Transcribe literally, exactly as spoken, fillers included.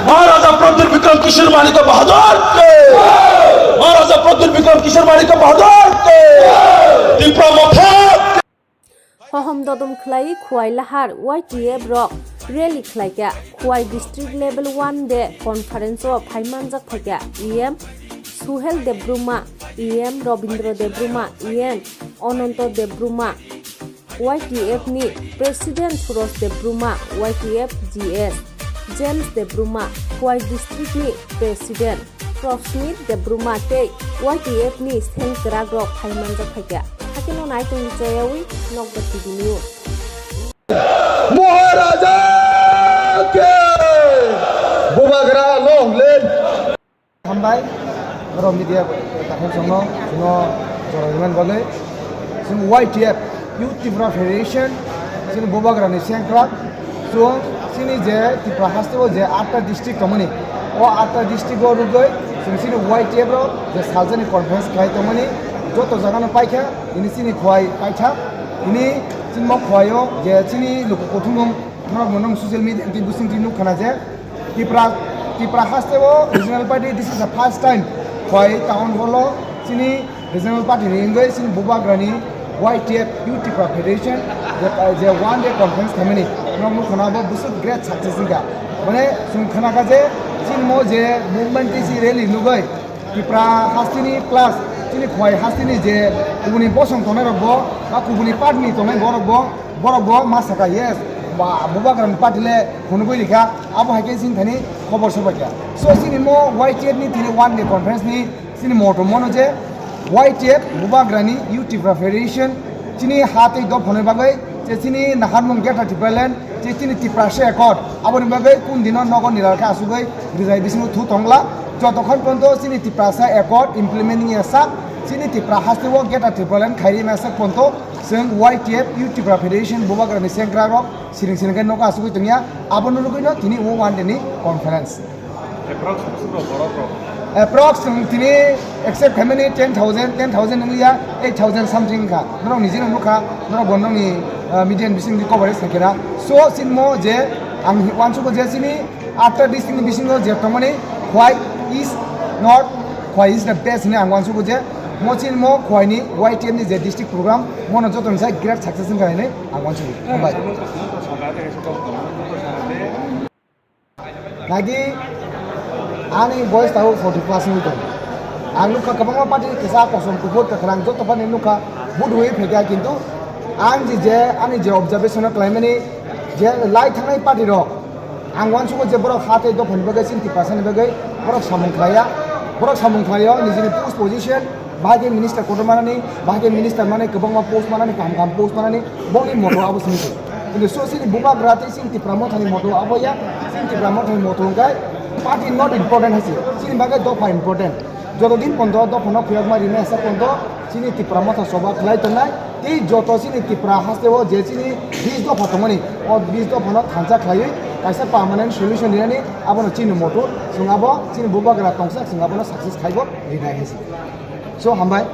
महाराजा प्रद्युत विक्रम किशोर माणिक्य बहादुर के। महाराजा प्रद्युत विक्रम किशोर माणिक्य बहादुर के। Tipra Motha. Hohom dodom khlai Khwai Lahar Y T F rok rally khlaikha. Khwai district level one day conference o phaimanjak phaikha E M Suhel Debbarma, E M Robindra Debbarma, E M Ananta Debbarma, Y T F ni President Surosh Debbarma, Y T F G S James Debbarma, Khwai district ni President Prabsmit Debbarma tei Y T F ni sengkwrak rok phaimanjak phaikha. Hakhe no naitung chayawi Nokbar T V News. Maharaja ke! Bubagra long live! Hambai, oro media takhuk songno, sino jora rwmani bagwi. Chwng Y T F, Youth Tipra Federation, chini Bubagrani sengkrak, chwng chini je Tipra haste o je atta district tongmani, o atta district o rwgwi chwng chini Y T F rok je salsani conference khlai tongmani, joto jagano paikha, ini chini Khwai paikha, ini chini mo Khwai o je chini luku kuthumung norok mono social media twi bwswng twi nuk khana je, Tipra, Tipra haste o regional party, this is the first time Khwai town hall o chini regional party ni wngwi chini Bubagrani Y T F Youth Tipra Federation je, je one day conference khaimani. Norok nukha na bo bwswk great success wngkha. Mane chwng khana kha je chini mo je movement tei si rally nugwi Tipra hasteni plus chini Khwai hasteni je kubuni bosong tongnai rok bo ba kubuni party ni tongnai borok bo Borok bo ma sakha, yes, ba, Bubagrani party le phunugwi rikha, abo hai khe chini thani khobor sobaikha. So, chini mo Y T F ni tini one day conference ni chini motto mono je Y T F Bubagrani Youth Tipra Federation chini ha tei dophani bagwi je chini naharmung Greater Tipraland je chini Tiprasa Accord aboni bagwi kun dino nogo nilal khe asugwi rijai bisingo thu tongla jotokhon ponto chini Tiprasa Accord implementing ya sak chini Tipra haste o Greater Tipraland khairi masa ponto Chwng Y T F Youth Tipra Federation Bubagrani sengkrak rok siring siring khe nokha asugwi tongya, abono nugwino tini o one day ni conference. Approx bwswk rok borok rok? Approx chwng tini accept khaimani ten thousand, ten thousand wngliya, eight thousand something wngkha. Norok nijino nukha, norok bo nokni, ah, media ni bisingtwi coverage khaikhe na. So, chini mo je ang uansugo je chini Atta district ni bisingo je tongmani Khwai is not, Khwai is the best hinwi ang uansugo je mo chini mo Khwai ni Y T F ni je district program mono joto ni sai great success wngkha hinwi ang uansugo. Hambai. Nagi ani boyes tabuk forty plus wngwi tongo. Ang nukha kwbangma party kisa kosom kuphur kwkhwrang joto party nukha vote rwi phaikha kintu ang je, je ani je observation o khlaimani je lai thangnai party rok Ang uansugo je borok ha tei dophani bagwi chini Tiprasani bagwi borok samung khlaiya. Borok samung khlaio nijini post position, bahai khe minister kotor manani, bahai khe minister manwi kwbangma post manani, kaham kaham post manani, bongni moto abo simi se. Kintu so chini Bubagra tei chini Tipra Mothani moto abo ya, chini Tipra Mothani moto hwnkhe party not important hai se, chini bagwi dopha important. Joto din pondo dophano phiyokma rimai asa pondo chini Tipra Motha soba khlai tongnai. Tei joto chini Tipra haste o je chini bis dopha tongmani, o bis dophano thansa khlaiwi kaisa permanent solution rinani abono chini motor, chwng abo chini Bubagra tongsa chwng abono success khaibo rinai hai se. So, hambai.